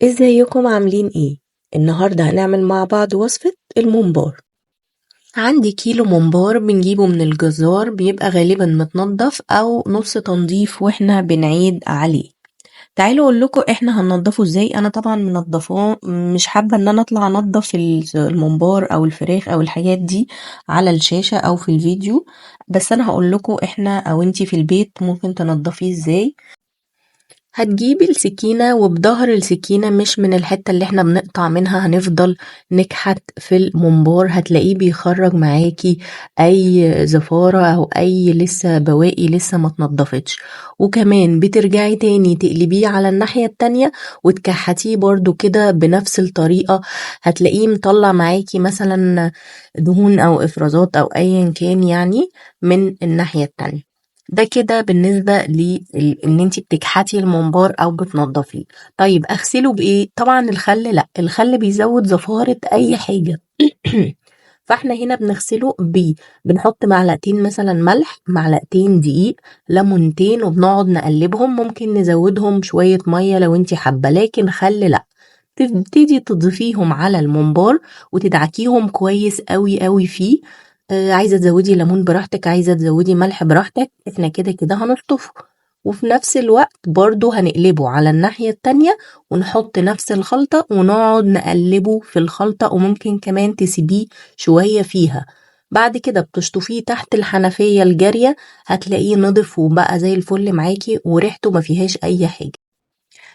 ازيكم عاملين ايه؟ النهاردة هنعمل مع بعض وصفة الممبار. عندي كيلو ممبار بنجيبه من الجزار، بيبقى غالبا متنضف او نص تنظيف واحنا بنعيد عليه. تعالوا اقول لكم احنا هننضفه ازاي. انا طبعا منضفاه، مش حابة ان انا اطلع انضف الممبار او الفراخ او الحاجات دي على الشاشة او في الفيديو، بس انا هقول لكم احنا او انتي في البيت ممكن تنضفيه ازاي. هتجيبي السكينة وبظهر السكينة، مش من الحتة اللي احنا بنقطع منها، هنفضل نكحت في الممبار، هتلاقيه بيخرج معاكي اي زفارة او اي لسه بواقي لسه ما اتنضفتش. وكمان بترجعي تاني تقلبيه على الناحية التانية وتكحتيه برضو كده بنفس الطريقة، هتلاقيه مطلع معاكي مثلا دهون او افرازات او ايا كان من الناحية التانية. ده كده بالنسبة ان انتي بتكحتي الممبار او بتنضفيه. طيب اغسله بايه؟ طبعا الخل لا، الخل بيزود زفارة اي حاجة. فاحنا هنا بنغسله بنحط معلقتين مثلا ملح، معلقتين دقيق، ليمونتين، وبنقعد نقلبهم. ممكن نزودهم شوية مية لو انتي حابة، لكن خل لا. تبتدي تضيفيهم على الممبار وتدعكيهم كويس قوي قوي فيه. عايزة تزودي ليمون براحتك، عايزة تزودي ملح براحتك، احنا كده كده هنشطفه. وفي نفس الوقت برضو هنقلبه على الناحية التانية ونحط نفس الخلطة ونقعد نقلبه في الخلطة، وممكن كمان تسيبيه شوية فيها. بعد كده بتشطفيه تحت الحنفية الجارية، هتلاقيه نضف وبقى زي الفل معاكي وريحته ما فيهاش أي حاجة.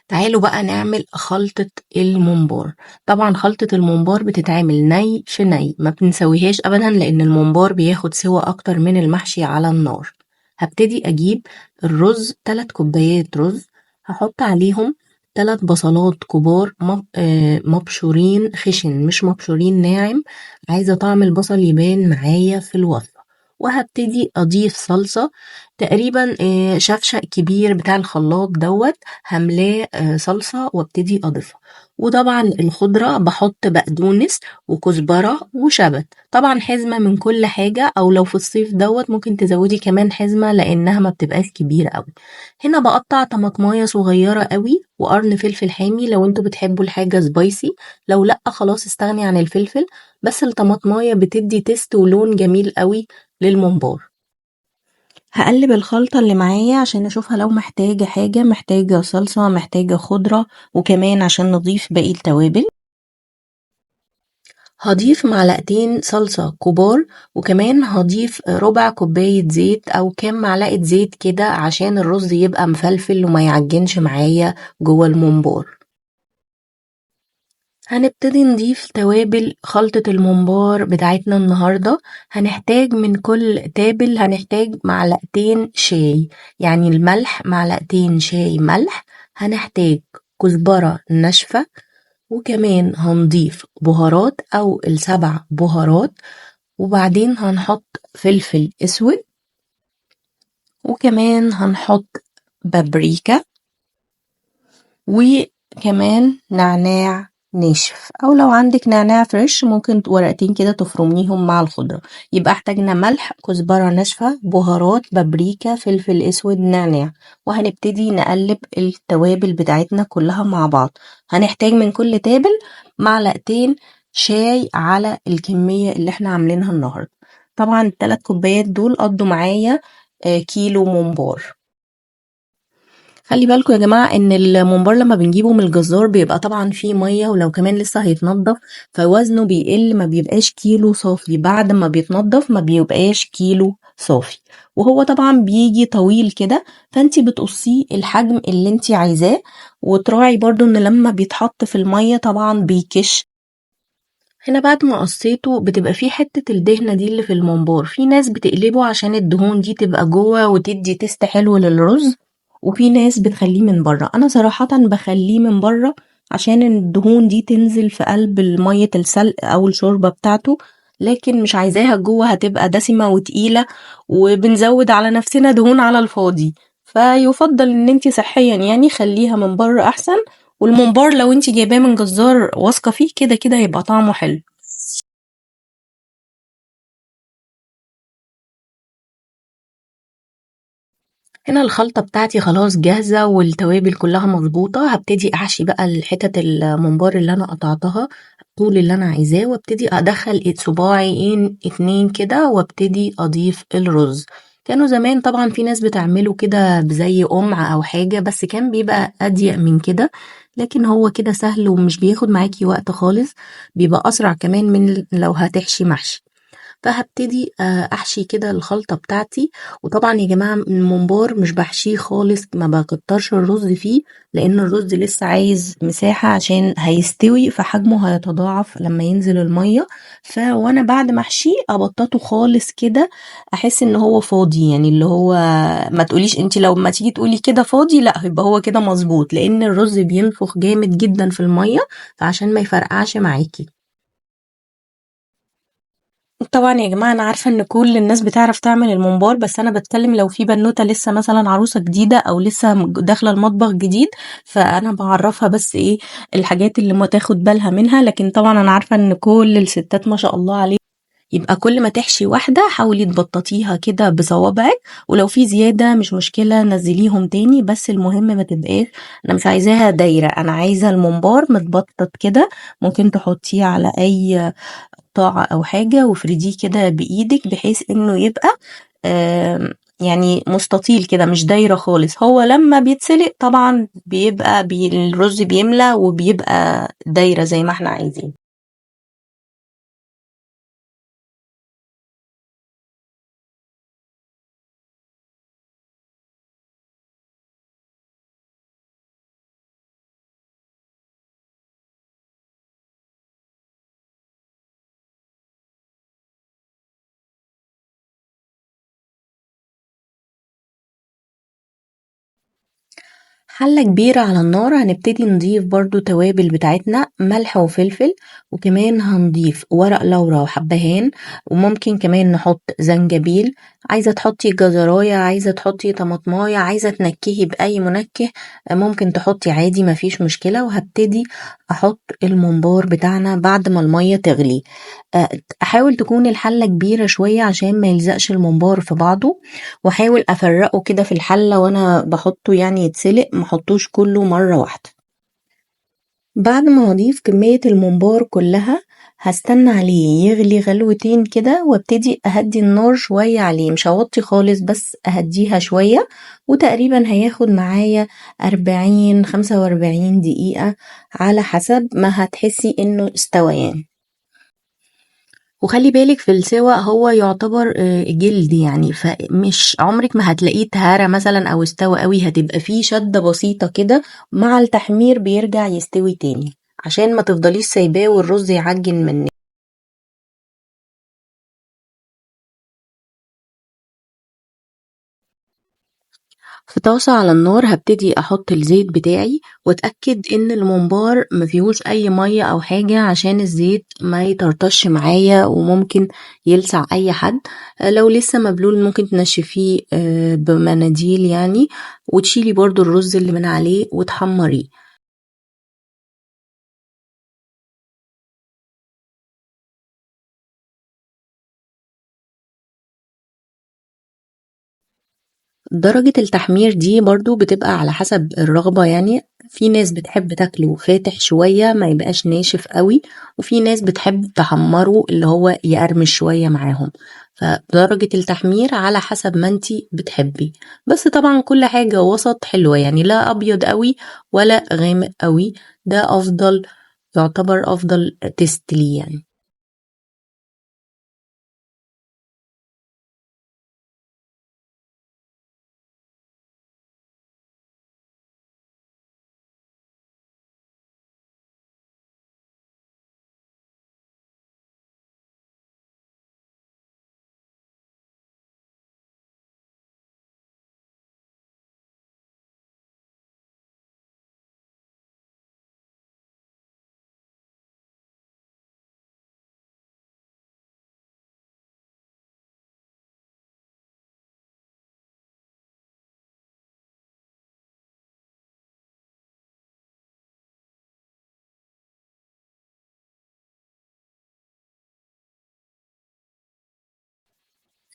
تعالوا بقى نعمل خلطة الممبار. طبعا خلطة الممبار بتتعمل ني في ني، ما بنسويهاش أبدا لأن الممبار بياخد سوا أكتر من المحشي على النار. هبتدي أجيب الرز، 3 كوبايات رز، هحط عليهم 3 بصلات كبار مبشورين خشن مش مبشورين ناعم، عايزة طعم البصل يبان معايا في الوصفة. وهبتدي أضيف صلصة تقريبا، شفشق كبير بتاع الخلاط دوت، هملاه، صلصة وابتدي أضيفها. وطبعا الخضرة بحط بقدونس وكزبرة وشبت، طبعا حزمة من كل حاجة، أو لو في الصيف دوت ممكن تزودي كمان حزمة لأنها ما بتبقاش كبيرة قوي. هنا بقطع طماطماية صغيرة قوي وقرن فلفل حامي لو انتوا بتحبوا الحاجة spicy، لو لأ خلاص استغني عن الفلفل، بس الطماطماية بتدي taste ولون جميل قوي للممبار. هقلب الخلطة اللي معايا عشان اشوفها لو محتاجة حاجة، محتاجة صلصة، محتاجة خضرة، وكمان عشان نضيف باقي التوابل. هضيف معلقتين صلصة كبار، وكمان هضيف ربع كوباية زيت او كام معلقة زيت كده عشان الرز يبقى مفلفل وما يعجنش معايا جوه الممبار. هنبتدي نضيف توابل خلطة الممبار بتاعتنا النهاردة. هنحتاج من كل تابل هنحتاج معلقتين شاي، يعني الملح معلقتين شاي ملح، هنحتاج كزبرة ناشفة، وكمان هنضيف بهارات أو ال7 بهارات، وبعدين هنحط فلفل أسود، وكمان هنحط بابريكا، وكمان نعناع ناشف، أو لو عندك نعناع فريش ممكن ورقتين كده تفرميهم مع الخضرة. يبقى احتاجنا ملح، كزبرة ناشفة، بهارات، بابريكا، فلفل أسود، نعناع. وهنبتدي نقلب التوابل بتاعتنا كلها مع بعض. هنحتاج من كل تابل معلقتين شاي على الكمية اللي احنا عاملينها النهاردة. طبعا التلات كوبايات دول قضوا معايا، كيلو ممبار. خلي بالكم يا جماعة ان الممبار لما بنجيبه من الجزار بيبقى طبعا فيه مية، ولو كمان لسه هيتنضف فوزنه بيقل، ما بيبقاش كيلو صافي. بعد ما بيتنضف ما بيبقاش كيلو صافي، وهو طبعا بيجي طويل كده، فانتي بتقصيه الحجم اللي انتي عايزاه، وتراعي برضو ان لما بيتحط في المية طبعا بيكش. هنا بعد ما قصيته بتبقى فيه حتة الدهنة دي اللي في الممبار، في ناس بتقلبه عشان الدهون دي تبقى جوه وتدي تيست حلو للرز، وفي ناس بتخليه من بره. انا صراحة بخليه من بره عشان الدهون دي تنزل في قلب مية السلق او الشوربة بتاعته، لكن مش عايزاها جوه، هتبقى دسمة وتقيلة وبنزود على نفسنا دهون على الفاضي. فيفضل ان انتي صحيا خليها من بره احسن. والممبار لو انتي جايباه من جزار واثقة فيه كده كده هيبقى طعمه حلو. هنا الخلطة بتاعتي خلاص جاهزة والتوابل كلها مظبوطة. هبتدي أحشي بقى الحتت الممبار اللي أنا قطعتها طول اللي أنا عايزاه، وابتدي أدخل صباعي 2 كده وابتدي أضيف الرز. كانوا زمان طبعا في ناس بتعمله كده زي قمع أو حاجة، بس كان بيبقى أضيق من كده، لكن هو كده سهل ومش بياخد معاكي وقت خالص، بيبقى أسرع كمان من لو هتحشي محشي. فهبتدي احشي كده الخلطة بتاعتي. وطبعا يا جماعة الممبار مش بحشيه خالص، ما بكترش الرز فيه لان الرز لسه عايز مساحة عشان هيستوي، فحجمه هيتضاعف لما ينزل المية. فوانا بعد ما احشيه ابططه خالص كده، احس ان هو فاضي، يعني اللي هو ما تقوليش انت لو ما تيجي تقولي كده فاضي، لا يبقى هو كده مظبوط، لان الرز بينفخ جامد جدا في المية، فعشان ما يفرقعش معاكي. طبعا يا جماعة أنا عارفة إن كل الناس بتعرف تعمل الممبار، بس أنا بتكلم لو في بنوتة لسه مثلا عروسة جديدة أو لسه داخلة المطبخ جديد، فأنا بعرفها بس إيه الحاجات اللي ما تاخد بالها منها. لكن طبعا أنا عارفة إن كل الستات ما شاء الله عليهم. يبقى كل ما تحشي واحدة حاولي تبططيها كده بصوابعك، ولو في زيادة مش مشكلة نزليهم تاني، بس المهم ما تبقاش، أنا مش عايزاها دايرة، أنا عايزة الممبار متبطط كده. ممكن تحطيه على أي قطاعة أو حاجة وافرديه كده بإيدك بحيث إنه يبقى يعني مستطيل كده، مش دايرة خالص. هو لما بيتسلق طبعا بيبقى الرز بيملى وبيبقى دايرة زي ما احنا عايزين. حلة كبيرة على النار هنبتدي نضيف برضو توابل بتاعتنا، ملح وفلفل، وكمان هنضيف ورق لورا وحبهان، وممكن كمان نحط زنجبيل. عايزة تحطي جزراية، عايزة تحطي طماطماية، عايزة تنكهي بأي منكه ممكن تحطي عادي مفيش مشكلة. وهبتدي أحط الممبار بتاعنا بعد ما المية تغلي. أحاول تكون الحلة كبيرة شوية عشان ما يلزقش الممبار في بعضه، وأحاول أفرقه كده في الحلة وأنا بحطه يعني يتسلق، ما احطوش كله مرة واحدة. بعد ما هضيف كمية الممبار كلها هستنى عليه يغلي غلوتين كده، وابتدي اهدي النار شوية عليه، مش هوطي خالص بس اهديها شوية، وتقريبا هياخد معايا 40-45 دقيقة على حسب ما هتحسي انه استوى يعني. وخلي بالك في السوا هو يعتبر جلد يعني، فمش عمرك ما هتلاقيه اتهرى مثلا او استوى قوي، هتبقى فيه شدة بسيطة كده، مع التحمير بيرجع يستوي تاني، عشان ما تفضليش سايباه والرز يعجن منك. في طاسة على النار هبتدي احط الزيت بتاعي، واتأكد ان الممبار ما فيهوش اي مية او حاجة عشان الزيت ما يطرطش معايا وممكن يلسع اي حد. لو لسه مبلول ممكن تنشفيه بمناديل يعني، وتشيلي برضو الرز اللي من عليه وتحمريه. درجة التحمير دي برضو بتبقى على حسب الرغبة يعني، في ناس بتحب تاكله فاتح شوية ما يبقاش ناشف قوي، وفي ناس بتحب تحمره اللي هو يقرمش شوية معاهم، فدرجة التحمير على حسب ما انتي بتحبي. بس طبعا كل حاجة وسط حلوة يعني، لا أبيض قوي ولا غامق قوي، ده أفضل، يعتبر أفضل تيست ليه يعني.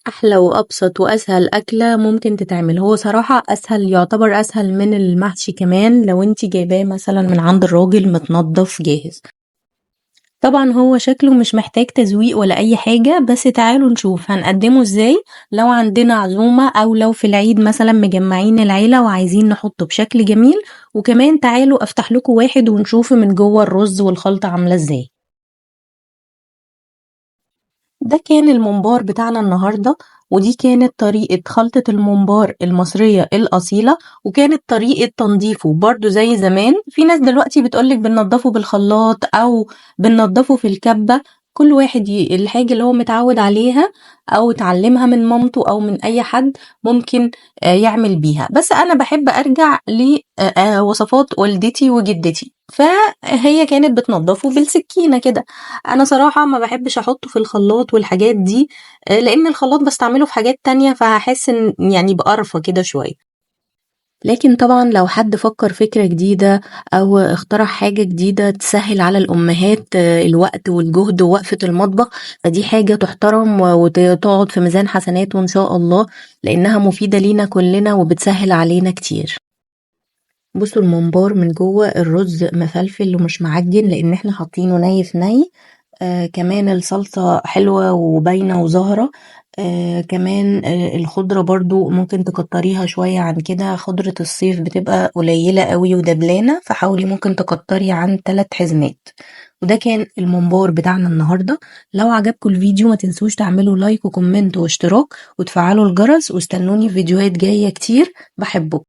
أحلى وأبسط وأسهل أكلة ممكن تتعمل. هو صراحة أسهل، يعتبر أسهل من المحشي كمان لو انتي جايباه مثلا من عند الراجل متنضف جاهز. طبعا هو شكله مش محتاج تزويق ولا أي حاجة، بس تعالوا نشوف هنقدمه ازاي لو عندنا عزومة أو لو في العيد مثلا مجمعين العيلة وعايزين نحطه بشكل جميل. وكمان تعالوا أفتح لكم واحد ونشوف من جوه الرز والخلطة عاملة ازاي. ده كان الممبار بتاعنا النهاردة، ودي كانت طريقة خلطة الممبار المصرية الأصيلة، وكانت طريقة تنظيفه برضو زي زمان. في ناس دلوقتي بتقولك بننضفه بالخلاط أو بننضفه في الكبة، كل واحد الحاجة اللي هو متعود عليها أو اتعلمها من مامته أو من أي حد ممكن يعمل بيها. بس أنا بحب أرجع لوصفات والدتي وجدتي، فهي كانت بتنضفه بالسكينة كده. أنا صراحة ما بحبش أحطه في الخلاط والحاجات دي، لأن الخلاط بستعمله في حاجات تانية، فهحس إن بقرفة كده شوية. لكن طبعا لو حد فكر فكرة جديدة أو اخترع حاجة جديدة تسهل على الأمهات الوقت والجهد ووقفة المطبخ، فدي حاجة تحترم وتقعد في ميزان حسناته إن شاء الله، لأنها مفيدة لينا كلنا وبتسهل علينا كتير. بصوا الممبار من جوه الرز مفلفل ومش معجن لأن احنا حاطينه ني في ني. كمان الصلصة حلوة وباينة وظاهرة. كمان الخضرة برضو ممكن تكتريها شوية عن كده، خضرة الصيف بتبقى قليلة قوي ودبلانة، فحاولي ممكن تكتري عن 3 حزمات. وده كان الممبار بتاعنا النهاردة. لو عجبكم الفيديو ما تنسوش تعملوا like و comment واشتراك وتفعلوا الجرس، واستنوني في فيديوهات جاية كتير. بحبكم.